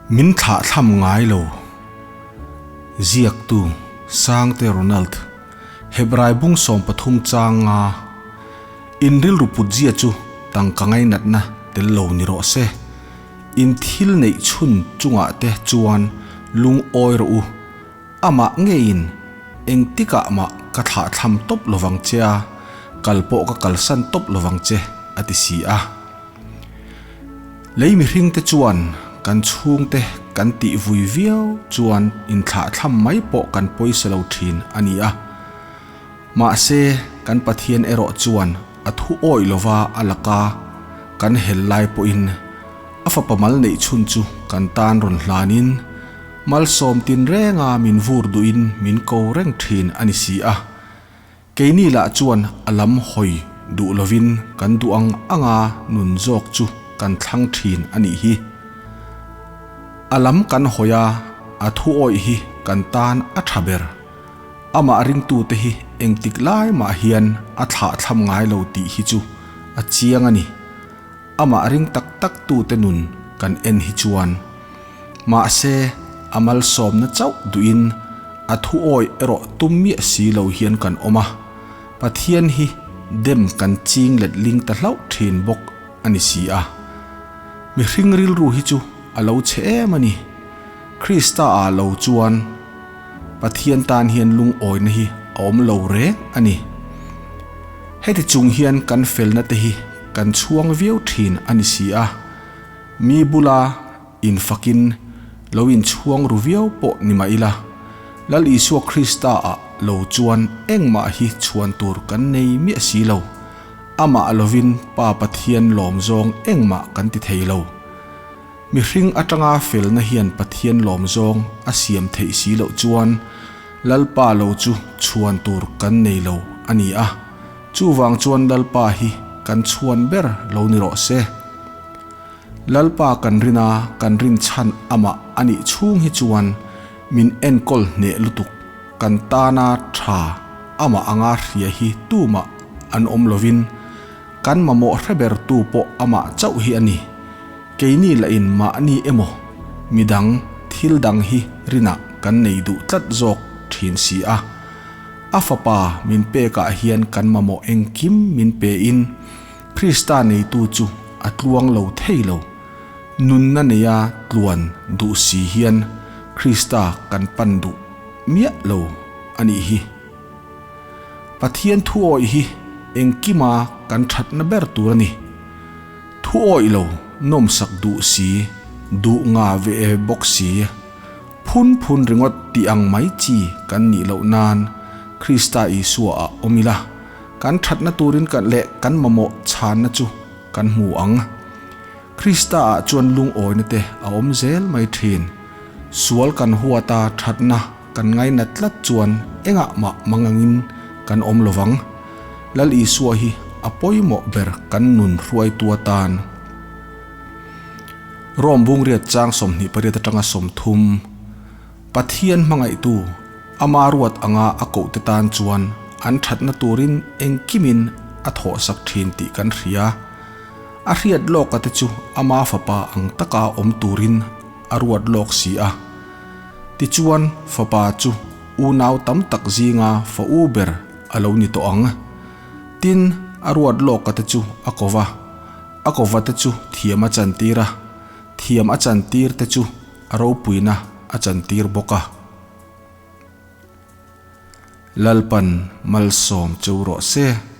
Min thlahthlam ngai lo. Ziaktu, Sangte Ronald, Hebrai bung 13 chang nga In rilru put zia chu tangka ngainatna tel lo ni rawh se. In thil neih chhun chungah te chuan lungawi rawh u. Amah ngeiin engtikah mah ka thlahthlam tawp lovang che a, kal pawh ka kalsan tawp lovang che, a ti si a. Lei mihringte chuan kan chhungte kan tih vui viau chuan inthlahthlam mai pawh kan pawisa lo thin a ni a. Mahse, kan Pathian erawh chuan a thu awih lova a laka kan hel lai pawhin a fapa mal neih chhun chu kan tan rawn hlanin malsawm tinrenga min vur duhin min ko reng thin a ni si a. Keini lah chuan a lam hawi duh lovin kan duh ang anga nun zawk chu kan thlang thin a nih hi. A lam kan hawi a, a thu awih hi kan tan a tha ber. Amah ringtute hi engtik lai mah hian a thlahthlam ngai lo tih hi chu a chiang a ni. Amah ring tak tak tute nun kan en hi chuan. Mahse, a malsawmna chauh duhin a thu awih erawh tum miah si lo hian kan awm a, Pathian hi dem kan ching let ling ta hlauh thin bawk a ni si a. Mihring rilru hi chu a lo chhe em a ni. Krista ah lo chuan Pathian tan hian lungawina hi a awm lo reng a ni. Heti chung hian kan felna te hi kan chhuang viau thin a ni si a. Mi bula infakin lo inchhuang ru viau pawh ni mah ila, Lal Isua Krista ah lo chuan engmah hi chhuan tur kan nei miah si lo. Amah lovin Pa Pathian lawm zawng engmah kan ti thei lo. Mihring atanga felna hian Pathian lawm zawng a siam theih si loh chuan Lalpa lo chu chhuan tur kan nei lo a ni a. Chuvang chuan Lalpa hi kan chhuan ber lo ni rawh se. Lalpa kan rin a, kan rin chhan amah a nih chhung hi chuan min enkawl hneh lutuk, kan tana tha amah anga hria hi tumah an awm lovin kan mamawh hre ber tu pawh amah chauh hi a ni. Keini lahin mahni emaw midang thil dang hi rinah kan nei duh tlat zawk thin si a. A fapa min pekah hian kan mamawh engkim min pein Krista neitu chu a tluang lo thei lo. Nunna neia tluan duh si hian Krista kan pan duh miah lo a nih hi. Pathian thu awih hi engkima kan thatna ber tur a ni. Thu awih lo nawmsak duh si, duh nga ve e bawk si, phun phun ringawt tih ang mai chi kan nih loh nan Krista Isua ah awm ila. Kan thatna turin kan leh kan mamawh chhanna chu kan hmu ang. Krista ah chuan lungawina te a awm zel mai thin. Sual kan huata thatna kan ngainat tlat chuan engah mah mangangin kan awm lovang. Lal Isua hi a pawimawh ber kan nun hruaitu atan. Rom bungriat chang 28 atanga 30. Pathian hmangaihtu, ama ruat anga a kohte tan chuan an thatna turin engkimin a thawhsak thin tih kan hria. A hriat lawka te chu ama fapa ang taka awm turin a ruat lawk si a. Tichuan, fapa chu unau tam tak zinga fa u ber a lo ni tawh ang. Tin, a ruat lawka te chu a ko va, a ko va te chu thiam a chantir a, thiam a chantir te chu a ropuina a chantir bawk a. Lalpan malsawm cheu rawh se.